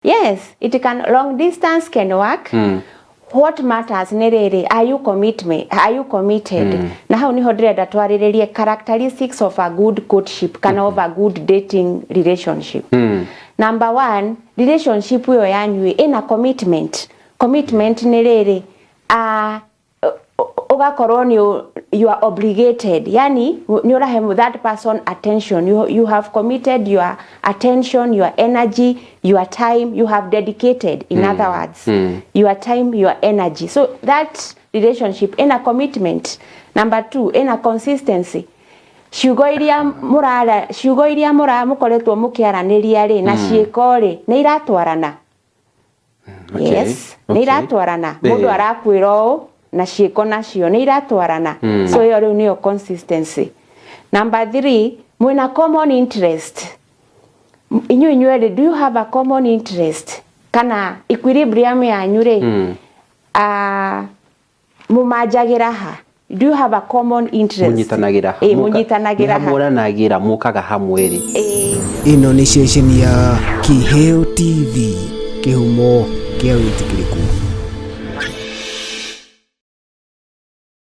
Yes, it can, long distance can work. What matters nĩ rĩrĩ, are you commitment, are you committed? Na hau niho ndĩrenda twarĩrĩrie characteristics of a good courtship kana of a good dating relationship. Number one, relationship ĩyo yanyu ĩna commitment. Commitment nĩ rĩrĩ, ũgakorwo nĩ you are obligated, yani nĩ ũrahe that person attention. You have committed your attention, your energy, your time. You have dedicated, in other words, your time, your energy. So that relationship ĩna commitment. Number two, ĩna consistency. Ciugo iria mũrara, ciugo iria mũra mũkoretwo mũkĩaranĩria rĩ, na ciĩko rĩ, nĩ iratwarana. Yes, nĩ iratwarana. Mũndũ arakwĩra ũũ na ciĩko nacio nĩ iratwarana. So ĩyo rĩu nĩyo consistency. Number three, mwĩna common interest. Inyuĩ inyuerĩ, do you have a common interest, kana equilibrium yanyu rĩ, mũmanjagĩra ha? Do you have a common interest? Mũnyitanagĩra. Ĩ, mũnyitanagĩra ha? Mũranagĩra, mũkaga hamwe rĩ? Ĩ. Ĩno nĩ ceceni ya Kĩheo TV, kĩhumo kĩa wĩtĩkĩrĩku.